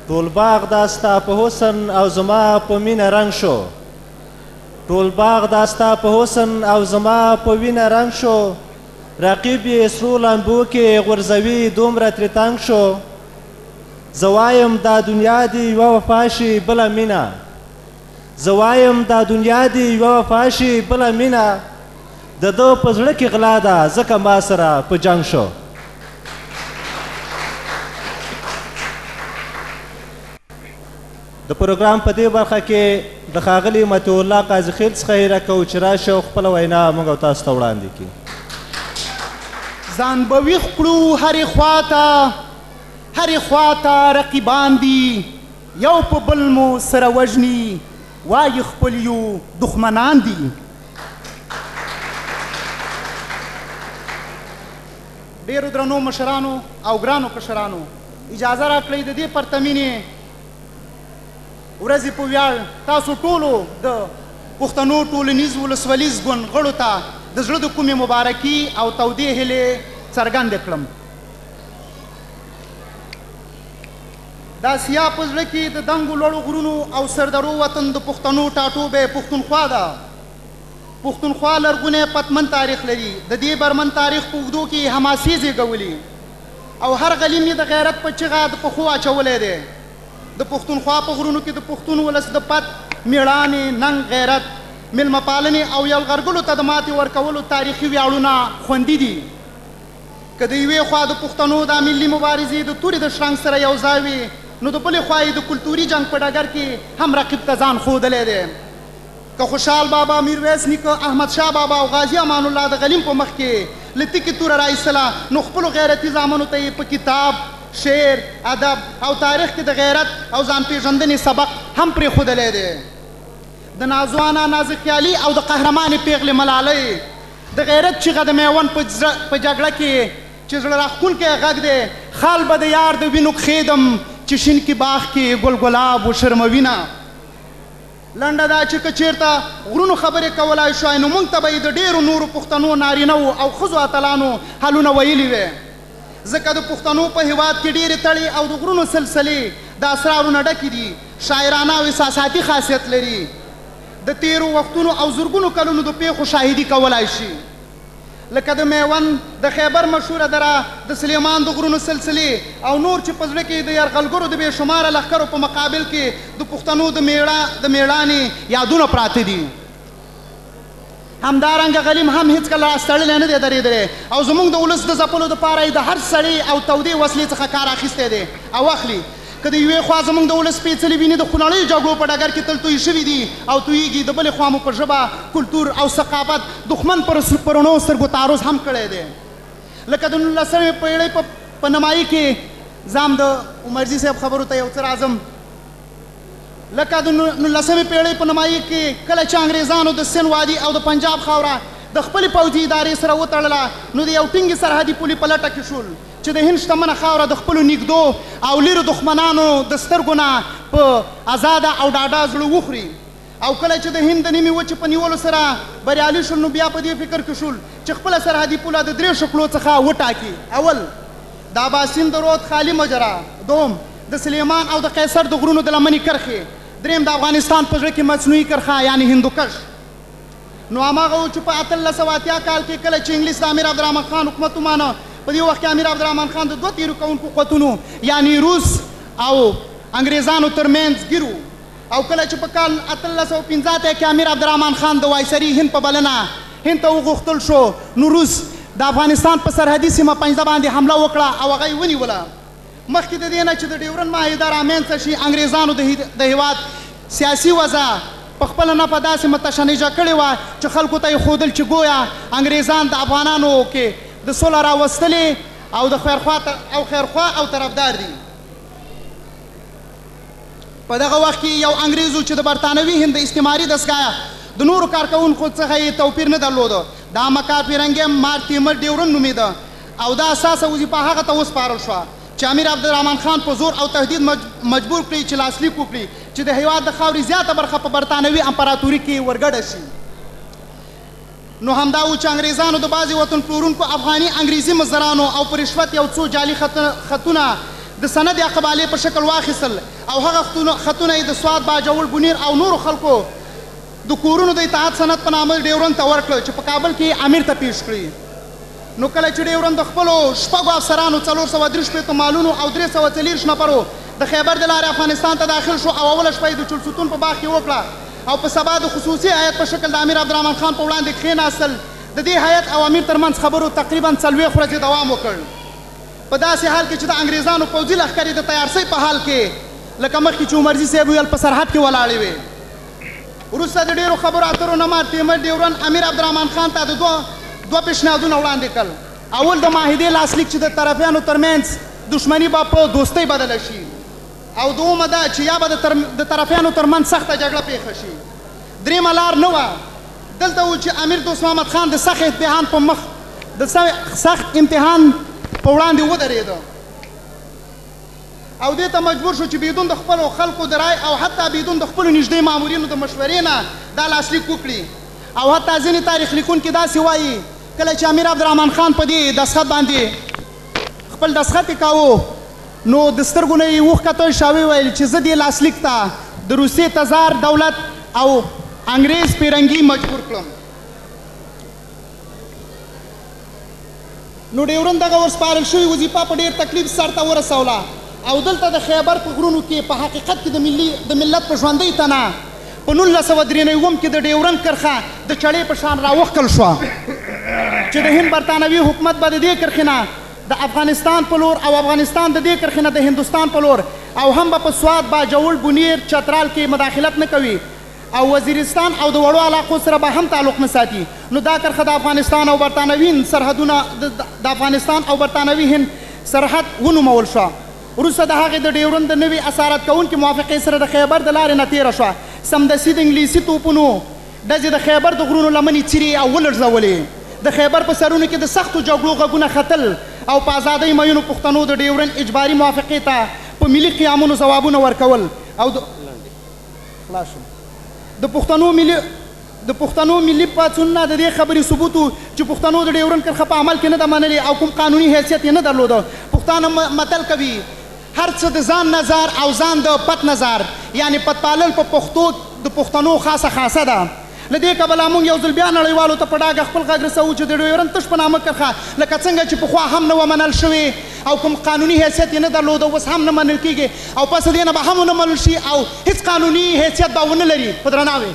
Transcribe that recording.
ټول باغ دا ستا په حسن او زما په مینه رنګ شو. ټول باغ دا ستا په حسن او زما په وینه رنګ شو. رقیب یې سرو لمبو کې غورځوي دومره ترې تنګ شو. زه وایم دا دنیا دې یوه وفا شي بله مینه. زه وایم دا دنیا دې یوه وفا شي بله مینه. د ده په زړه کې غلا ده ځکه ما سره په جنګ شو. د پروګرام په دې برخه کې د ښاغلي مطیع الله قاضي خیل څخه هیله کوو چې راشي او خپله وینا موږ او تاسو ته وړاندې کړي. ځان به ویښ کړو هرې خواته، هرې خواته رقیبان دي، یو په بل مو سره وژني، وایي خپل یو دښمنان دي. ډېرو درنو مشرانو او ګرانو کشرانو، اجازه راکړئ د دې پرتمینې ورځې په ویاړ تاسو ټولو د پښتنو ټولنیز ولسولیز ګوند غړو ته د زړه د کومې مبارکي او تودې هیلې څرګندې کړم. د اسیا په زړه کې د دنګو لوړو غرونو او سردرو وطن د پښتنو ټاټوبی پښتونخوا ده. پښتونخوا لرغونی پتمن تاریخ لري. د دې برمن تاریخ په اوږدو کې حماسې زېږولي او هر غلیم یې د غیرت په چیغه د پښو اچولی دی. د پښتونخوا په غرونو کې د پښتون ولس د پت، میړانې، ننګ، غیرت، میلمه پالنې او یلغرګلو ته د ماتې ورکولو تاریخي ویاړونه خوندي دي. که د یوې خوا د پښتنو دا ملي مبارزې د تورې د شرنګ سره یو ځای وي، نو د بلې خوا یې د کلتوري جنګ په ډګر کې هم رقیب ته ځان ښودلی دی. که خوشحال بابا، میرویس نیکه، احمدشاه بابا او غازي امان الله د غلیم په مخ کې له تیکې توره راایستله، نو خپلو غیرتي زامنو ته یې په کتاب، شعر، ادب او تاریخ کې د غیرت او ځان پېژندنې سبق هم پرېښودلی دی. د نازوانا نازکخیالي او د قهرمانې پیغلې ملالۍ د غیرت چیغه د میوند په جګړه کې چې زړه راښکونکی غږ دی، خال به د یار د وینو کښېدم چې شین کې باغ کې ګل ګلاب وشرموینه. لنډه دا چې که چېرته غرونو خبرې کولای شوای، نو موږ ته به یې د ډېرو نورو پښتنو نارینه وو او ښځو اتلانو حالونه ویلي وی. ځکه د پښتنو په هیواد کې ډېرې تړې او د غرونو سلسلې د اسرارو نه ډکې دي، شاعرانه او احساساتي خاصیت لري، د تیرو وختونو او زرګونو کلونو د پیښو شاهدي کولای شي. لکه د میوند، د خیبر مشهوره دره، د سلیمان د غرونو سلسلې او نور چې په زړه کې د یرغلګرو د بې شماره لښکرو په مقابل کې د پښتنو د میړانې یادونه پراته دي. همدارنګه غلیم هم هیڅکله راستړلی نه دی درېدلی او زموږ د ولس د ځپلو دپاره یې د هر سړې او تودې وسلې څخه کار اخیستی دی او اخلي. که د یوې خوا زموږ د ولس سپېڅلې وینې د خونړیو جګړو په ډګر کې تل تویې شوي دي او تویېږي، د بلې خوا مو په ژبه، کلتور او ثقافت دښمن په رڼو سترګو تعرض هم کړی دی. لکه د 19مې پېړۍ په نمایي کې زام د عمرزي صاحب خبرو ته یو څه راځم. لکه د 19مې پېړۍ په نمایي کې کله چې انګریزانو د سند وادي او د پنجاب خاوره د خپلې پوځي ادارې سره وتړله، نو د یو ټینګې سرحدي پولې په لټه کې شول چې د هند شتمنه خاوره د خپلو نږدو او لیرو دښمنانو د سترګو نه په ازاده او ډاډه زړه وخوري. او کله چې د هند د نیمې وچې په نیولو سره بریالي شول، نو بیا په دې فکر کې شول چې خپله سرحدي پوله د درې شکلو څخه وټاکي. اول، د اباسین د رود خالي مجرا، دوم، د سلیمان او د قیصر د غرونو د لمنې کرښې، دریم، د افغانستان په زړه کې مصنوعي کرښه یعنې هندوکش. نو هماغه و چې په 1880 کال کې کله چې انګلیس د امیر عبدالرحمن خان حکومت ومانه، په دې وخت کې امیر عبدالرحمن خان د دوه تېرو کوونکو قوتونو یعنې روس او انګریزانو ترمنځ ګیر و. او کله چې په کال 1885 کې امیر عبدالرحمن خان د وایسري هند په بلنه هند ته وغوښتل شو، نو روس د افغانستان په سرحدي سیمه پنجده باندې حمله وکړه او هغه یې ونیوله. مخکې د دې نه چې د ډیورن معاهده رامنځته شي، انګریزانو د هیواد سیاسي وضع په خپله نفع داسې متشنجه کړې وه چې خلکو ته یې ښودل چې ګویا انګریزان د افغانانو کې د سوله راوستلې او د خیرخوا او طرفدار دي. په دغه وخت کې یو انګریز و چې د برتانوي هند د استعماري دستګاه د نورو کارکوونکو څخه یې توپیر نه درلود. دا مکار پیرنګی مارتیمر ډیورن نومېده او دا اساسه وظیفه هغه ته وسپارل شوه چې امیر عبدالرحمن خان په زور او تهدید مجبور کړي چې لاسلیک وکړي چې د هیواد د خاورې زیاته برخه په برتانوي امپراتوري کې ورګډه شي. نو همدا و چې انګریزانو د بعضې وطن پلورونکو افغاني انګریزي مزدرانو او په رشوت یو څو جعلي خطونه د سند یا قبالې په شکل واخیستل او هغه خطونه یې د سوات، باجوړ، بونیر او نورو خلکو د کورونو د اطاعت سند په نامه ډیورن ته ورکړل چې په کابل کې امیر ته پیش کړي. نو کله چې ډیورن د خپلو شپږو افسرانو، 463 مالونو او 340 نفرو د خیبر د لارې افغانستان ته داخل شو او اوله شپه یې د چلستون په باغ کې وکړه او په سبا د خصوصي هیئت په شکل د امیر عبدالرحمن خان په وړاندې کښېناستل، د دې هیئت او امیر ترمنځ خبرو تقریبا 40 ورځې دوام وکړ. په داسې حال کې چې د انګریزانو پوځي لښکرې د تیارسۍ په حال کې لکه مخکې چې عمرزي صاحب ویل په سرحد کې ولاړې وې. وروسته د ډېرو خبرو اترو نه مارتیمر ډیورن امیر عبدالرحمن خان ته د دوه پیشنهادونه وړاندې کړل. اول د معاهدې لاسلیک چې د طرفیانو ترمنځ دښمني به په دوستۍ بدله شي، او دومه دا چې یا به د طرفیانو ترمنځ سخته جګړه پېښه شي. درېیمه لار نه وه. دلته و چې امیر دوست محمد خان د سخت امتحان په مخ د سخت امتحان په وړاندې ودرېده او دې ته مجبور شو چې بدون د خپلو خلکو د رای او حتی بدون د خپلو نږدې مامورینو د مشورې نه دا لاسلیک وکړي. او حتی ځینې تاریخ لیکونکي داسې وایي کله چې امیر عبدالرحمن خان په دې دستخط باندې خپل دستخط یې کاوه نو د سترګو نه یې اوښکه توی شوه، ویل چې زه دې لاسلیک ته د روسیې تزار دولت او انګریز پیرنګي مجبور کړم. نو ډیورن دغه ورسپارل شوې وظیفه په ډېر تکلیف سر ته ورسوله او دلته د خیبر په غرونو کې په حقیقت کې د ملت په ژوندۍ تنه په 1993 کې د ډیورن کرښه د چړې په شان راوښکل شوه چې د هند برتانوي حکومت به د دې کرښې نه د افغانستان په لور او افغانستان د دې کرښې نه د هندوستان په لور او هم به په سوات، باجوړ، بونیر، چترال کې مداخلت نه کوي او وزیرستان او د وړو علاقو سره به هم تعلق نه ساتي. نو دا کرښه د افغانستان او برتانوي هند سرحدونه د افغانستان او برتانوي هند سرحد ونومول شوه. وروسته د هغې د ډیورن د نوي اسارت کوونکې موافقې سره د خیبر د لارې نه تېره شوه. سمدستي د انګلیسي توپونو ډزې د خیبر د غرونو لمنې څیرې او ولړزولې. د خیبر په سرونو کې د سختو جګړو غږونه ختل او په ازادۍ میینو پښتنو د ډیورن اجباري موافقې ته په ملي قیامونو ځوابونه ورکول او د پښتنو ملي پاڅونونه د دې خبرې ثبوت و چې پښتنو د ډیورن کرښه په عمل کې نه ده منلې او کوم قانوني حیثیت یې نه درلوده. پښتانه متل کوي هر څه د ځان نظر او ځان د پت نظر، یعنې پت پالل په پښتو د پښتنو خاصه خاصه ده. له دې کبله موږ یو ځل بیا نړیوالو ته په ډاګه خپل غږ رسوو چې د ډیورن تش په نامه کرښه لکه څنګه چې پخوا هم نه وه منل شوې او کوم قانوني حیثیت یې نه درلوده اوس هم نه منل کېږي او پس دې نه به هم ونه منل شي او هیڅ قانوني حیثیت به ونه لري. په درناوي.